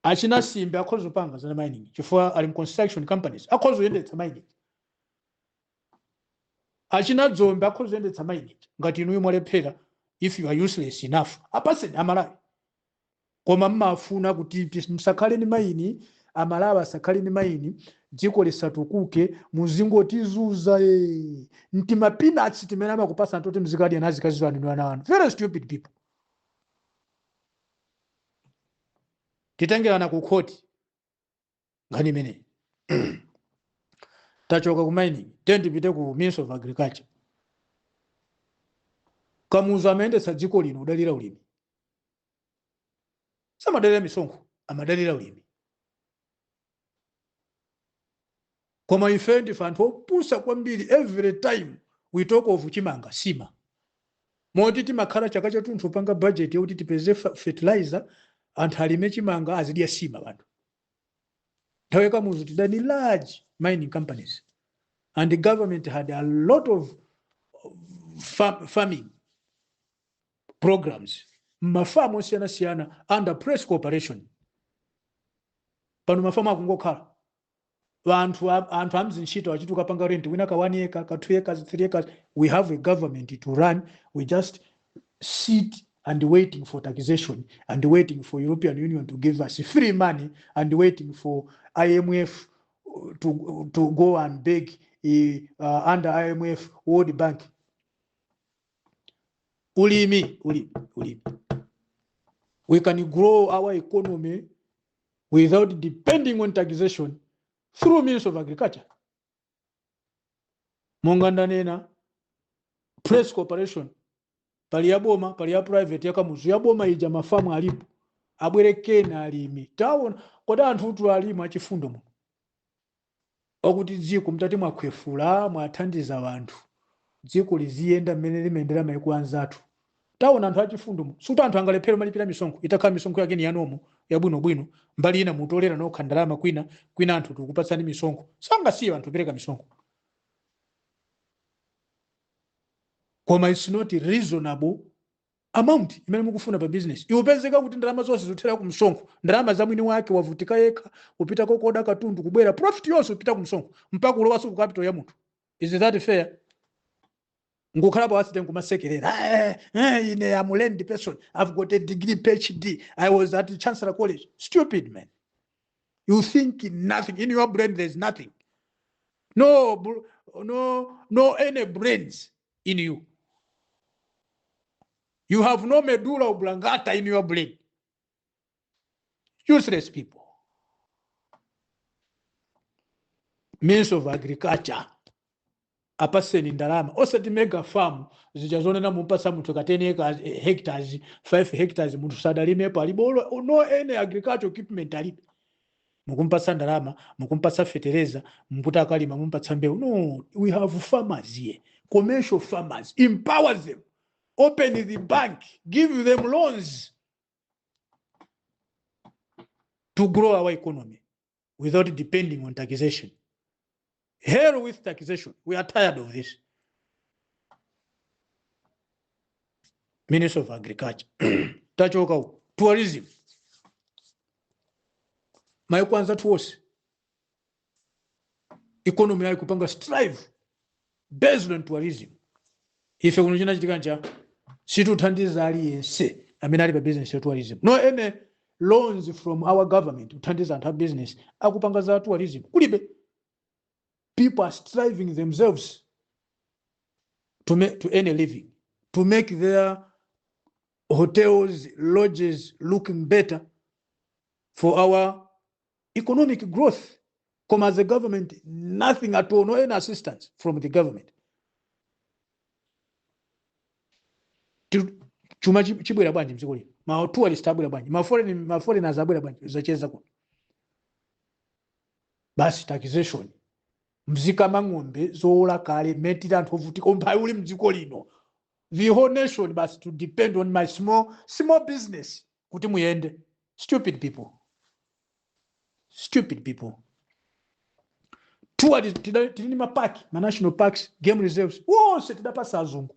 achina Simbe akhoza kupanga za mining chifukwa ali mu construction companies, akhoza kuyendetsa mining. Achina Dzombe akhoza kuyendetsa mining ngati inuyo mwalephera. If you are useless enough, apaseni Amalawi. Koma mmafuna kuti musakhale ni mine, Amalawi asakhale ni mine, dziko lisatukuke, muzingotizuza ntima peanuts timene amakupasa anthu kuti mzikadya nazi kazi wanu ni ana anu. Very stupid people. Titengerana ku khoti nkhani imeneyi. Tachoka ku mining, then tipite ku Ministry of Agriculture. Kamuzu amayendetsa dziko lino udalira ulimi, samadalira misonkho, amadalira ulimi. Koma ife ndife anthu opusa kwambiri. Every time we talk of chimanga, sima, moti timakhala chaka chathunthu panga budget yokuti tipeze fertilizer, anthu alime chimanga, azidya sima. Anthu nthawi ya Kamuzu tidali large mining companies and the government had a lot of farming programs, mafamu osiyanasiyana under Press Corporation. Pano mafamu akungokhala anthu amzintchito achiti ukapanga rent wina ka 1 acre, ka 2 acres, 3 acres. We have a government to run. We just sit and waiting for taxation and waiting for European Union to give us free money and waiting for IMF to go and beg under IMF, World Bank. Ulimi, ulimi, ulimi. We can grow our economy without depending on taxation through means of agriculture. Monga ndanena, Press Corporation, pali ya boma, pali ya private ya Kamuzu. Ya boma ija mafamu alipo, abwerekeni alimi. Taona kodi anthu utu alimi achifundo muno okuti dziko mtati mwakhwefula, mwathandiza wanthu, dziko liziyenda mmene limayendera maiko anzathu. Taona anthu achifundo mu suti anthu angalephera malipira misonkho. Itakhala misonkho yake ni yanomo yabwinobwino, mbali ina mutolera nokha ndalama, kwina kwina anthu tikupatsani misonkho, sangasiye anthu kupereka misonkho. Koma it's not reasonable amount imene mukufuna pa business. Iupezeka kuti ndalama zonse zikuthera ku msonkho, ndalama za mwini wake wavutika yekha kupita kokoda katundu, kubwera, profit yonse kupita ku msonkho mpaka kulowanso ku capital ya munthu. Is that fair? Ngukhala pa nkumasekerera, "Ine am learned person. I've got a degree, PhD. I was at Chancellor College." Stupid man. You think nothing in your brain. There's nothing, no no, no any brains in you. You have no medulla oblongata in your brain. Useless people. Means of Agriculture, apaseni ndalama, osati mega farm zija zonena mumpasa munthu ka 10 acres, hectares, 5 hectares, munthu sadalimepo, alibe no any agricultural equipment alibe, mukumpasa ndalama, mukumpasa fetereza, mukuti akalima, mumpatsa mbewu. No, we have farmers here, commercial farmers. Empower them, open the bank, give them loans to grow our economy without depending on taxation. Hell with taxation. We are tired of this. Minister of Agriculture. Tachoka uko. Tourism. Maiko anzathu wonse economy yayo kupanga strive based on tourism. Ife kuno chinachitika ncha situthandiza aliyense amene ali pa business ya tourism. No any loans from our government kuthandiza anthu a business akupanga za tourism, kulibe. People are striving themselves to earn a living, to make their hotels, lodges looking better for our economic growth. Koma as a government, nothing at all, no any assistance from the government. Chuma chibwera bwanji mdziko lino? Ma tourist abwera bwanji? Ma foreigners abwera bwanji zacheza kuno? Basi taxation, mzikama ng'ombe zowola kale, metira anthu ovutika, umphawi uli mdziko lino. The whole nation basi to depend on my small small business kuti muyende. Stupid people, stupid people. Tour tili ndi mapaki, ma national parks, game reserves wonse tidapasa azungu.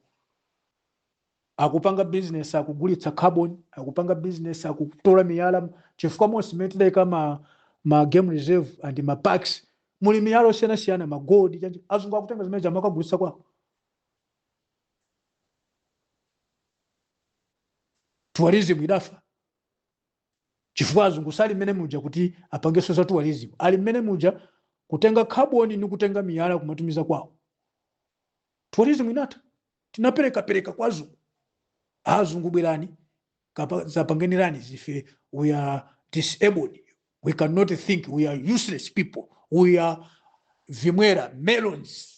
Akupanga business, akugulitsa carbon, akupanga business, akutola miyala, chifukwa monse mmene tidayika ma game reserve and ma parks muli miyala osiyanasiyana, ma gold chanji. Azungu akutenga zimene amakagulitsa kwawo. Tourism idafa chifukwa azungu sali mmene muja kuti apangenso za tourism, ali mmene muja kutenga carbon ni kutenga miyala kumatumiza kwawo. Tourism inatha, tinaperekapereka kwa azungu. Azungu bwerani zapangenirani zife, we are disabled, we cannot think, we are useless people, we are vimwera melons.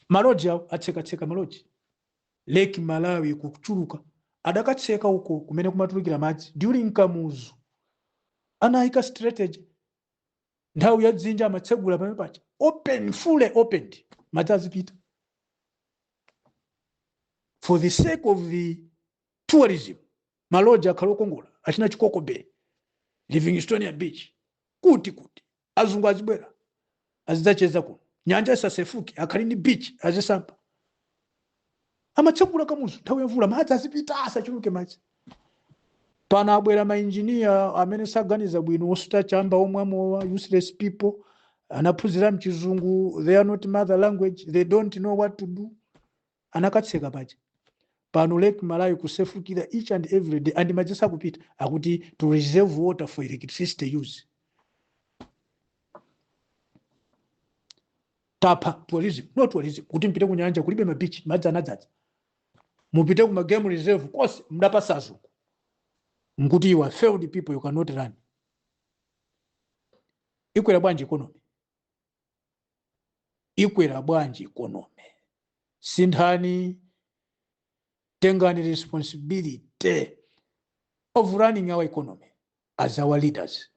Maloji awo atsekatseka maloji. Lake Malawi kuchuluka adakatseka uko kumene kumatulukira madzi during Kamuzu, anayika strategy nthawi ya dzinja amatsegula pamene paja, open, fully opened, madzi azipita for the sake of the tourism. Maloji akhala okongola, achina Chikoko Bay, Livingstonia Beach, kuti kuti azungu azibwera azidzacheza kuno, nyanja isasefuke, akhale ndi beach azisamba. Amatsegula Kamuzu nthawi ya mvula, madzi azipita, asachuluke madzi. Pano abwera mainjiniya amene saganiza bwino, osuta chamba, omwe amowa, useless people, anaphunzira mchizungu, they are not mother language, they don't know what to do. Anakatseka paja. Pano Lake Malawi kusefukira each and every day, and madzi sakupita, akuti to reserve water for electricity use. Tapha tourism, no tourism. Kuti mpite ku nyanja kulibe mabichi, madzi anadzadza. Mupite ku game reserve konse mudapasa azungu, nkuti you are failed people, you cannot run. Ikwera bwanji economy? Ikwera bwanji economy? Sinthani, tengani responsibility of running our economy as our leaders.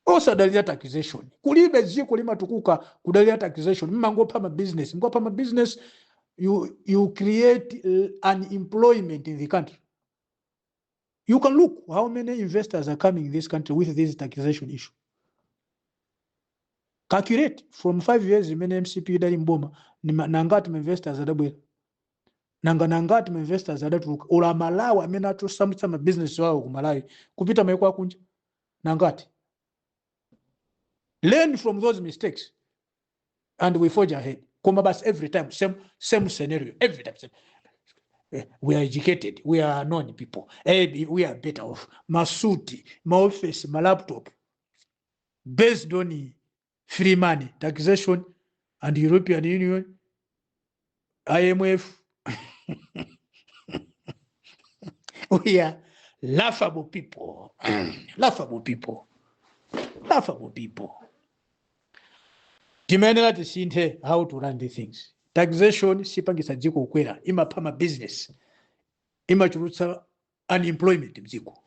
Osadalira taxation. Kulibe dziko limatukuka kudalira taxation. Mmangopha ma business, mukapha ma business, you create unemployment in the country. You can look how many investors are coming in this country with this taxation issue. Calculate from 5 years imene MCP idali mboma, nangati ma investors adabwera, nanga nangati ma investors adatuluka, ola Malawi amene atosamutsa ma business wawo ku Malawi kupita maiko akunja nangati. Learn from those mistakes and we forge ahead. Koma basi every time same scenario, every time same. We are educated, we are known people, we are better off. Masuti, maoffice, malaptop, based on free money, taxation and European Union, IMF. We are laughable people, laughable people, laughable people. Timayenera tisinthe how to run the things. Taxation sipangisa dziko kukwera, imapha ma business, imachulutsa unemployment mdziko.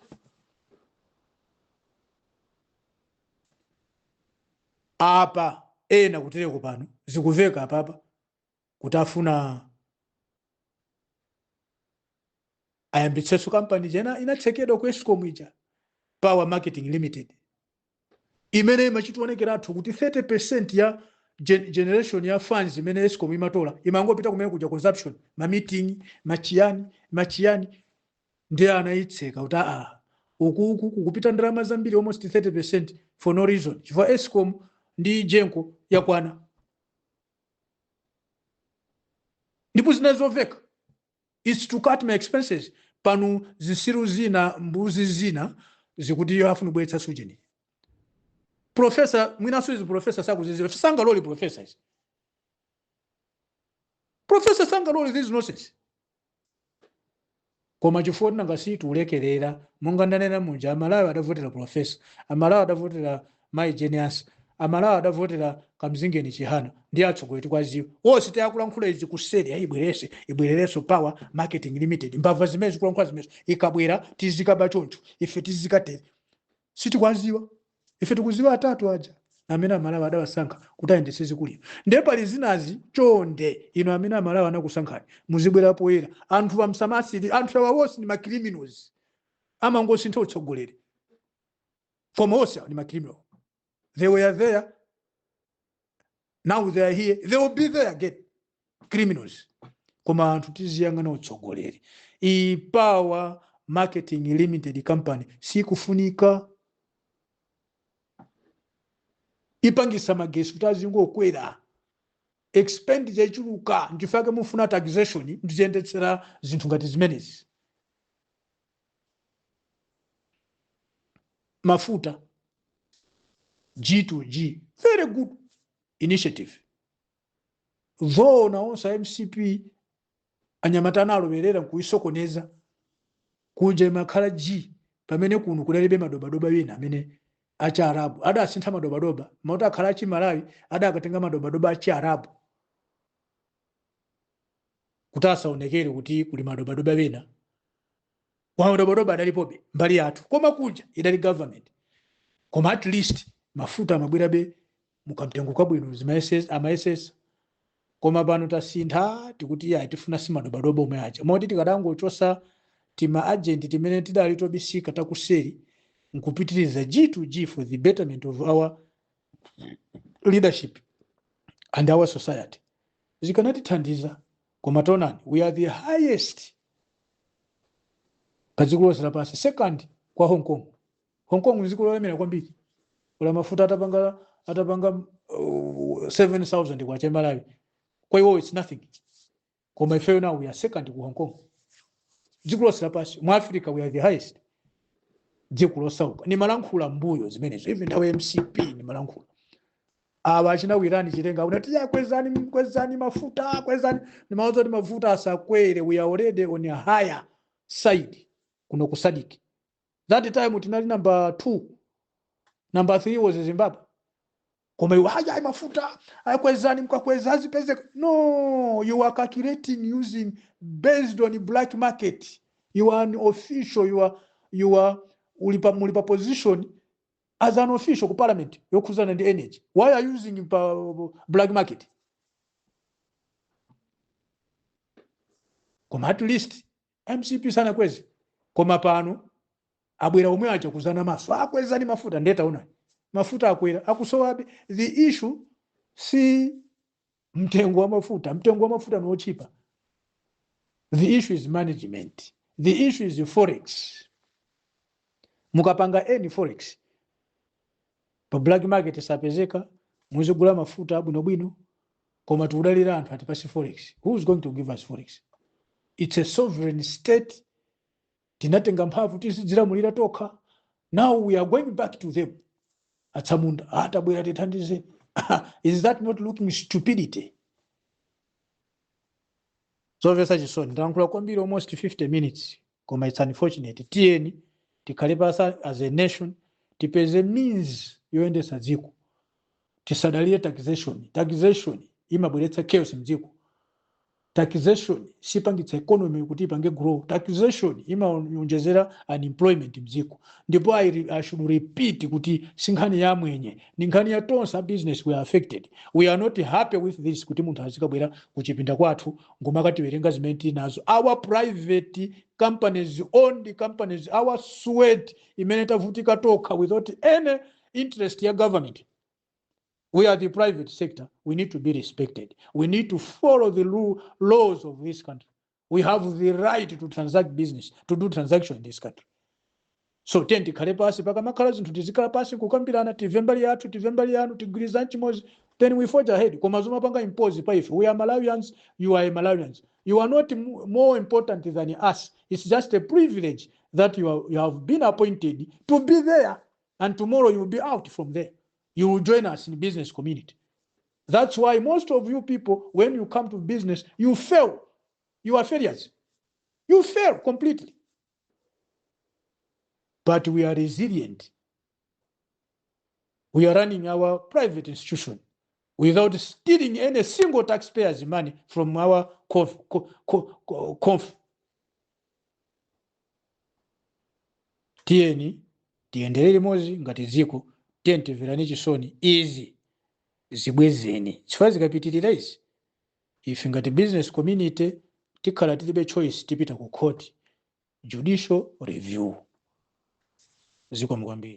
Apa ena kutereko pano zikuveka apapa kuti afuna ayambitsenso kampani ija inatsekedwa ku Escom ija, Power Marketing Limited, imene imachitonekeratu kuti 30% ya generation ya funds imene Escom imatola imangopita kumene kuja consumption, ma meeting, machiyani machiyani. Ndiye anayitseka kuti aa, ukuku kukupita ndalama zambiri, almost 30% for no reason, chifukwa Escom ndi Genco yakwana. Ndipo zina zoveka, it's to cut my expenses. Pano zisiru zina, mbuzi zina zikuti iyo afuna kubweretsa sujeni professor, mwinaso izi professor sakuziziwa, sangalole professor izi, professor sangalole this nonsense. Koma chifukwa tinanga situlekerera, monga ndanena muja, Amalawi adavotera professor, Amalawi adavotera Mai Jane Ansah, Amalawi adavotera Kamzingeni Chihana, ndi atsogoleri tikwaziwa onse tiyakulankhula izi kuseri, ayi ibwerese, ibwererenso Power Marketing Limited. Mbava zimene zikulankhula zimenezo, ikabwera tizikaba choncho, ife tizikatere, sitikwaziwa ife. Tikuziwa atatu aja amene Amalawi adawasankha kuti ayendetse dziko lino. Ndiye pali zinazi, chonde ino amene Amalawi anakusankhani muzibwera poyera. Anthu amsamasiri, anthu awa onse ndi macriminals, amangosintha utsogoleri, koma onse ndi macriminal. They were there, now they are here, they will be there again, criminals. Koma anthu tiziyang'ana utsogoleri. Iyi Power Marketing Limited company sikufunika, ipangisa magesi kuti azingokwera. Expenditure ichuluka, nchifukwa mufuna taxation ndiziyendetsera zinthu ngati zimenezi. Mafuta G to G, very good initiative, though nawonso MCP anyamata analowerera nkuisokoneza. Kunja imakhala G, pamene kuno kudalibe madobadoba wina amene achiarabu adasintha madobadoba mauti akhala achimalawi, adakatenga madobadoba achiarabu kuti asaonekere kuti kuli madobadoba wina. Kwa madobadoba adalipobe mbali yathu, koma kunja idali government. Koma at least mafuta amabwerabe mukamtengo kabwino, amayesesa. Koma pano tasintha, tikuti ya, tifuna si madobadoba omwe aja, moti tikadangochosa tima agent timene tidali tobisika takuseri nkupitiriza G to G for the betterment of our leadership and our society, zikanatithandiza. Koma taonani, we are the highest pa dziko lonse lapansi, second kwa Hong Kong. Hong Kong dziko lolemera kwambiri, kula mafuta atapanga 7000 kwacha Malawi, kwa iwo it's nothing. Koma ifeyo now we are second ku Hong Kong, dziko lonse lapansi. Mu Africa we are the highest, dziko losauka. Nimalankhula mbuyo zimenezo, even nthawi MCP nimalankhula. Awa achinawirani chitenga unati ya, kwezani, kwezani mafuta, kwezani. Nimauza kuti mafuta asakwere, we are already on a higher side kuno ku SADC. That time tinali number 2, number 3 was Zimbabwe. Koma iwo haya, mafuta akwezani, mkakweza azipezeka. No, you are calculating using based on black market. You are an official, you are ulipa, muli pa position as an official ku parliament yokhuzana ndi energy. Why are you using pa black market? Koma at least MCP sanakweze. Koma pano abwera omwe aja kuzana maso, akwezani mafuta. Ndeta unani mafuta akwera, akusowabe. The issue si mtengo wa mafuta, mtengo wa mafuta ni wochipa. The issue is management, the issue is forex. Mukapanga any forex pa black market sapezeka, muzigula mafuta abwinobwino. Koma tikudalira anthu atipasi forex. Who is going to give us forex? It's a sovereign state, tinatenga mphamvu tizidzilamulira tokha. Now we are going back to them, atsamunda atabwera tithandize. Is that not looking stupidity? Zomvetsa chisoni, ndalankhula kwambiri, almost 50 minutes, koma it's unfortunate. Tiyeni tikhale pasi as a nation, tipeze means yoyendetsa dziko, tisadalire taxation. Taxation imabweretsa chaos mdziko. Taxation sipangitsa economy kuti ipange grow. Taxation imaonjezera unemployment mdziko. Ndipo I should repeat kuti si nkhani ya mwenye, ni nkhani ya tonse a business. We are affected, we are not happy with this, kuti munthu azikabwera kuchipinda kwathu ngomakatiwerenga zimene tili nazo. Our private companies, owned companies, our sweat imene tavutika tokha without any interest ya government. We are the private sector. We need to be respected. We need to follow the laws of this country. We have the right to transact business, to do transaction in this country. So tiye tikhale pasi, pakamakhala zinthu tizikhala pasi kukambirana, tive mbali yathu, tive mbali yanu, tigwirizane chimodzi, then we forge ahead. Koma zomapanga impose pa ife, we are Malawians, you are Malawians, you are not more important than us. It's just a privilege that you have been appointed to be there, and tomorrow you will be out from there. You will join us in business community. That's why most of you people, when you come to business, you fail. You are failures, you fail completely. But we are resilient. We are running our private institution without stealing any single taxpayer's money from our conf. Tiyeni tiyendere limodzi ngati dziko. Tiyeni timverane chisoni. Izi zibwezeni, chifukwa zikapitirira izi, ife ngati business community tikhala tilibe choice, tipita ku court, judicial review. Zikomo kwambiri.